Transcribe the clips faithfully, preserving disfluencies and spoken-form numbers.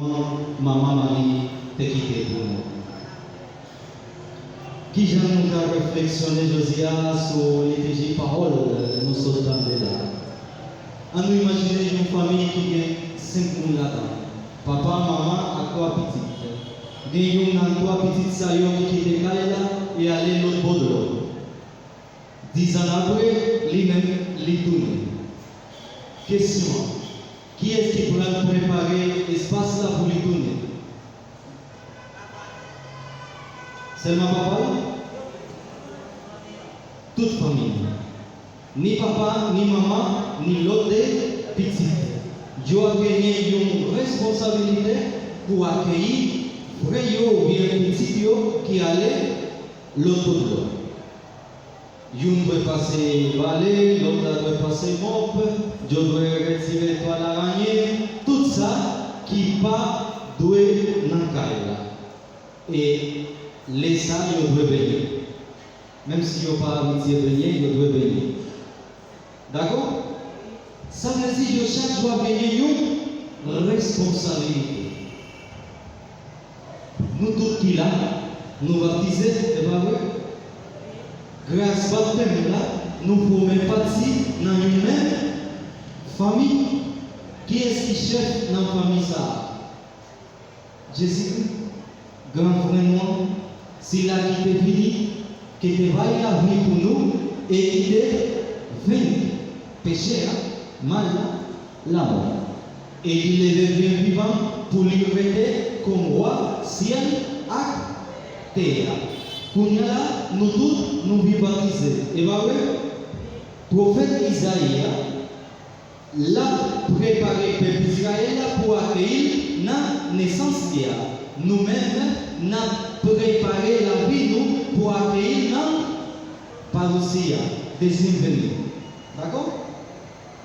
Manman Mari te kite pou nou. Kijan nou ka refleksyone jodi a sou litiji pawòl nou sot tande la? Ann nou imajine yon fanmi ki gen senk moun ladan, papa, manman ak twa pitit. Gen youn nan twa pitit sa yo ki kite kay la e ale lòtbò dlo. Dizan apre, li menm, li tounen. Kesyon an, kiyès ki pral prepare espas la pou li tounen? Sèlman papa l? Tout fanmi l. Ni papa, ni manman, ni lòt de pitit. Yo ap genyen yon responsabilite pou akeyi frè yo oubyen pitit yo ki ale lòtbò dlo. Youn dwe pase bale, lòt la dwe pase mòp, yo dwe retire twa laranye, tout sa ki pa dwe nan kay la. E lè sa, yo dwe benyen. Menm si yo pa abitye benyen, yo dwe benyen. Dakò? Sa vle di yo chak jou ap genyen yon responsabilite. Nou tout ki la, nou baptize, se pa vre? Gras batèm la, nou fòme pati nan yon menm fanmi. Kiyès ki chèf nan fanmi sa a? Jezikri, gran frè nou an, sila ki te vini, ki te bay lavi pou nou e ki te venk peche a, mal la, lamò. E li leve vin vivan pou li rete kòm wa syèl ak tè a. Kounye a la, nou tout, nou vin batize. E pa vre? Pwofèt Izayi a, l ap prepare pèp Izrayèl la pou akeyi l nan nesans li a. Nou menm, n ap prepare lavi nou pou akeyi l nan parousia, dezyèm veni. Dakò?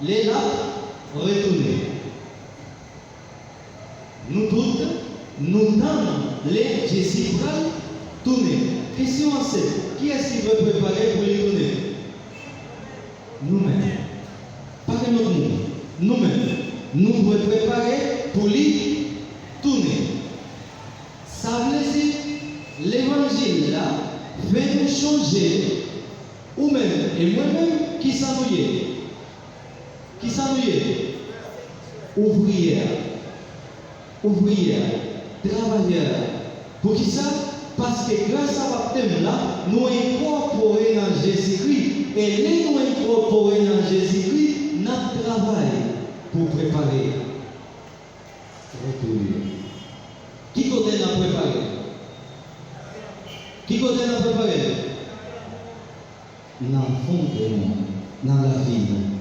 Lè l ap retounen. Nou tout, nou tann lè Jezi pral tounen. Kesyon an se, kiyès ki dwe prepare pou li tounen? Nou menm. Pa gen lòt moun. Nou menm. Nou dwe prepare pou li tounen. Sa vle di, levanjil la fè nou chonje, ou menm e mwen menm, kisa nou ye? Kisa nou ye? Ouvriyè. Ouvriyè. Travayè. Poukisa? Paske gras a batèm la, nou enkòpore nan Jezikri. E lè nou enkòpore nan Jezikri, n ap travay pou prepare retou li. Ki kote n ap prepare? Ki kote n ap prepare? Nan fon kè nou an, nan lavi nou.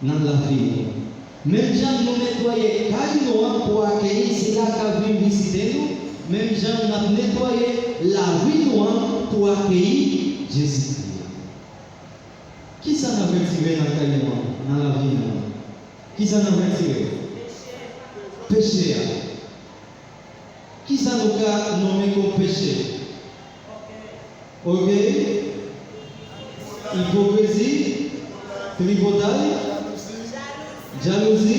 Nan lavi nou. Menm jan nou netwaye kay nou an pou akeyi sila k ap vin vizite nou, menm jan n ap netwaye lavi nou an pou akeyi Jezikri a. Kisa n ap retire nan kay nou an, nan lavi nou an? Kisa n ap retire? Peche a. Kisa nou ka nonmen kòm peche? Ògèy, ipokrizi, tripotay, jalouzi,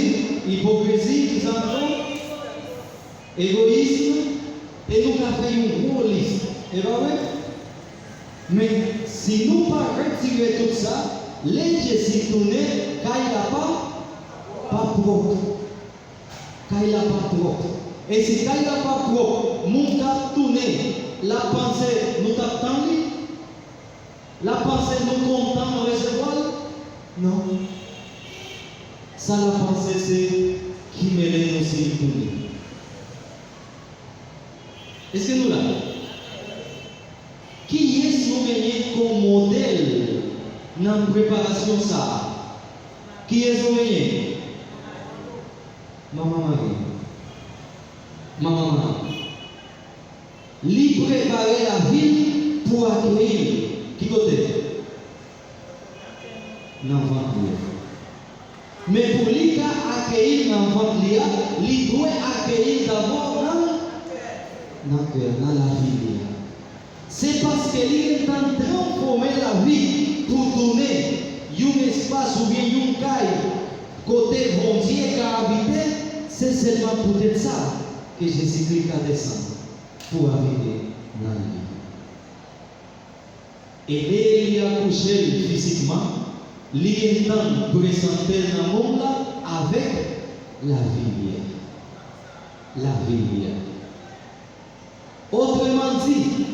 ipokrizi, kisa ankò? Egoyis, e nou ka fè yon gwo lis, e pa vre? Men, si nou pa retire tout sa, lè Jezi tounen, kay la pa, pa pwòp. Kay la pa pwòp. E si kay la pa pwòp, moun k ap tounen, l ap panse nou t ap tann li? L ap panse nou kontan resevwa l? Non. Sa l ap panse se ki mele nou si li tounen. Èske nou la? Kiyès nou genyen kòm modèl nan preparasyon sa a? Kiyès nou genyen? Manman Mari. Manman Mari. Li prepare lavi l pou akeyi l. Ki kote? Nan vant li a. Men pou li ka akeyi l nan vant li a, li dwe akeyi l dabò nan, nan kè, nan lavi li a. Se paske li gentan transfòme lavi pou tounen yon espas oubyen yon kay kote Bondye ka abite, se sèlman poutèt sa ke Jezikri ka desann pou abite nan li. E lè li akouche l fizikman, li gentan prezante l nan monn la avèk lavi li a. Lavi li a. Otreman di,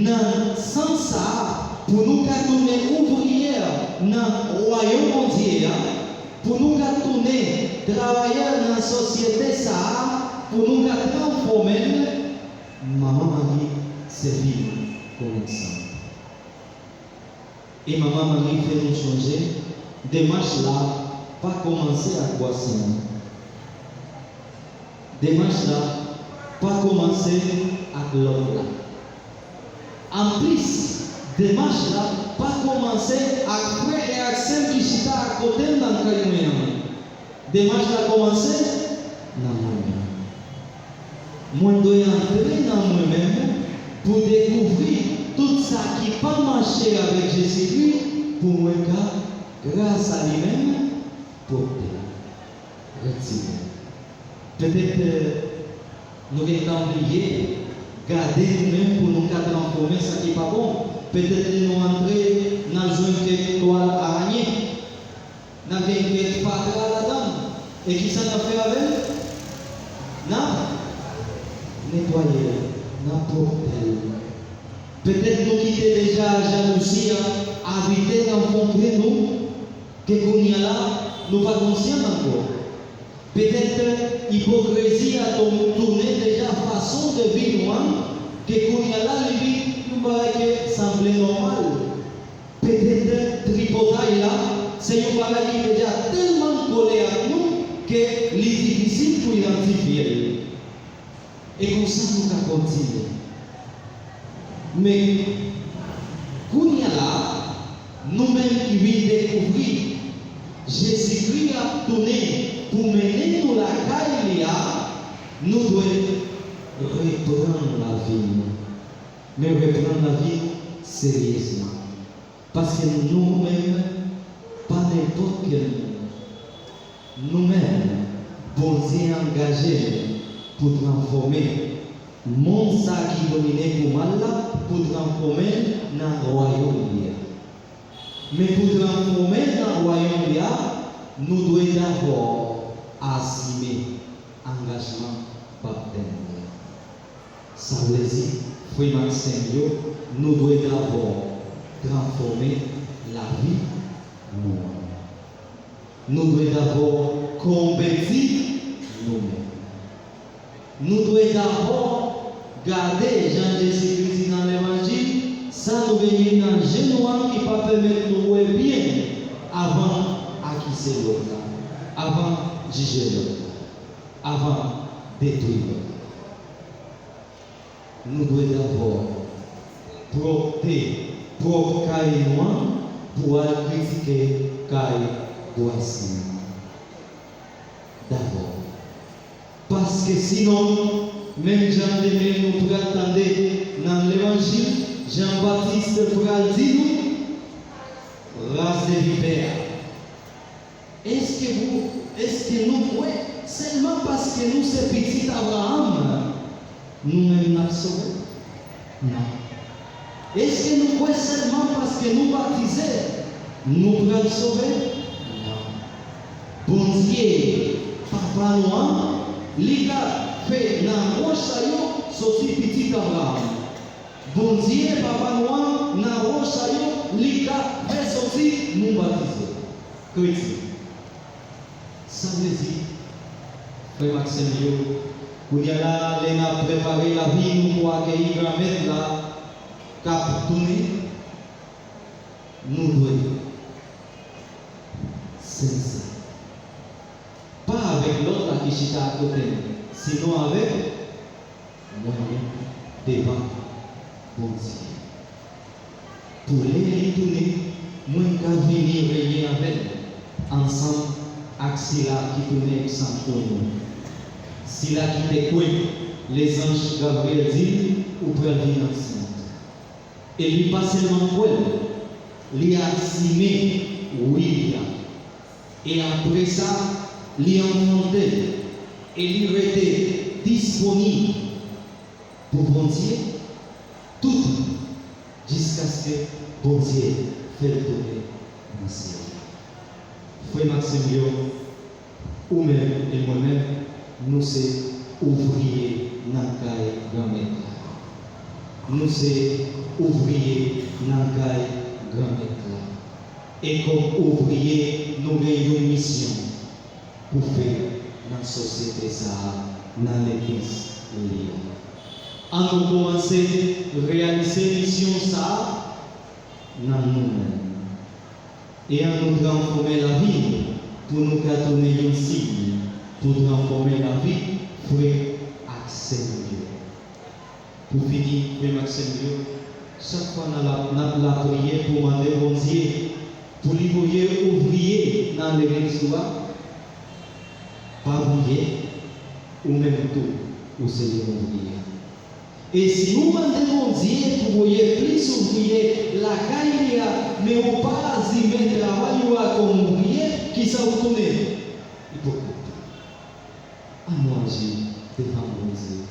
nan sans sa a, pou nou ka tounen ouvriyè nan Wayòm Bondye a, pou nou ka tounen travayè nan sosyete sa a, pou nou ka transfòme l, Manman Mari sèvi nou kòm egzanp. E Manman Mari fè nou sonje, demach la pa kòmanse ak bwasyon an. Demach la pa kòmanse ak lòt la. Anplis, demach la pa kòmanse ak frè e ak sè m ki chita akote m nan kay mwen an. Demach la kòmanse nan mwen menm. Mwen dwe antre nan mwen menm pou dekouvri tout sa ki pa mache avèk Jezikri, pou mwen ka, gras a li menm, pwòpte l, retire l. Petèt, euh, nou gentan bliye gade nou menm pou nou ka transfòme sa ki pa bon. Petèt lè nou antre, n al jwenn kèk twal aranye. N ap gen kèk fatra ladan l. E kisa n ap fè avè l? N ap netwaye l, n ap pwòpte l. Petèt nou kite deja jalouzi a abite nan fon kè nou, ke kounye a la, nou pa konsyan ankò. Petèt, ipokrizi a tou-, tounen deja fason de vi nou an, ke kounye a la, li vin yon bagay ke sanble nòmal. Petèt tripotay la, se yon bagay ki deja tèlman kole ak nou ke li difisil pou idantifye l. E konsa nou ka kontinye. Men, kounye a la, nou menm ki vin dekouvri Jezikri ap tounen pou mennen nou lakay li a, nou dwe reprann lavi nou. Men reprann lavi nou seryezman. Paske nou menm, pa nenpòt kèl moun. Nou menm, Bondye angaje nou pou transfòme monn sa ki domine kou mal la, pou transfòme l nan wayòm li a. Men pou transfòme l nan wayòm li a, nou dwe dabò asime angajman baptèm li a. Sa vle di, frè m ak sè m yo, nou dwe dabò transfòme lavi nou an. Nou dwe dabò konvèti nou menm. Nou dwe dabò gade jan Jezikri di nan Levanjil, sa nou genyen nan je nou an ki pa pèmèt nou wè byen avan akize lòt la, avan jije lòt la, avan detwi lòt la. Nou dwe dabò pwòpte pwòp kay nou an pou al kritike kay vwazen an. Dabò. Paske sinon, menm jan demen nou pral tande nan Levanjil, Jan Batis pral di nou, ras de vipè, èske nou, èske nou kwè sèlman paske nou se pitit Abraram, nou menm n ap sove? Non. Èske nou kwè sèlman paske nou batize, nou pral sove? Non. Bondye, Papa nou an, li ka fè nan wòch sa yo soti pitit Abraram. Bondye, Papa nou an, nan wòch sa yo, li ka fè soti moun batize. Kretyen. Sa vle di, frè m ak sè m yo, kounye a la, lè n ap prepare lavi nou pou akeyi Granmèt la k ap tounen, nou dwe sensè. Pa avèk lòt la ki chita akote n, sinon avèk mwen menm devan Bondye. Pou lè li tounen, mwen ka vini renye avè l, ansanm ak sila ki tounen egzanp pou nou. Sila ki te kwè lè zanj Gabriyèl di l, ou pral vin ansent. E li pa sèlman kwè l, li asime wi li a. E apre sa, li anfante l, e li rete disponib pou Bondye toutan, jiskaske Bondye fè l tounen nan syèl la. Frè m ak sè m yo, ou menm e mwen menm, nou se ouvriye nan kay Granmèt la. Nou se ouvriye nan kay Granmèt la. E kòm ouvriye, nou gen yon misyon pou fè nan sosyete sa a, nan legliz li a. An nou kòmanse reyalize misyon sa a nan nou menm. E an nou transfòme lavi n pou nou ka tounen yon siy pou transfòme lavi frè ak sè nou yo. Pou fini, frè m ak sè m yo, chak fwa n ap, n ap lapriyè pou mande Bondye pou li voye ouvriye nan legliz ou a, pa bliye, ou menm tou, ou se yon ouvriye. E si ou mande Bondye pou voye plis ouvriye lakay li a, men ou pa azimen travay ou a kòm ouvriye, kisa ou tounen? Ipokrit. Ann nou aji devan Bondye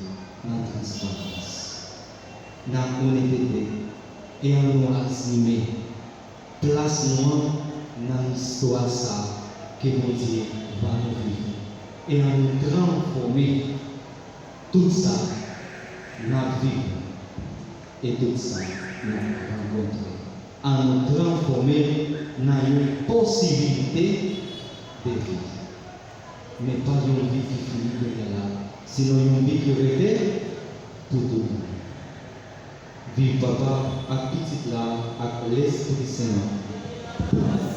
nan transparans, nan onètete, e ann nou azimen plas nou an nan istwa sa a ke Bondye ba nou viv. E ann nou transfòme tout sa n ap viv e tout sa n ap rankontre. Ann nou transfòme l nan yon posibilite de vi. Men pa yon vi ki fini kounye a la, sinon yon vi ki rete pou toutan. Viv Papa ak Pitit la ak Lespri Sen an.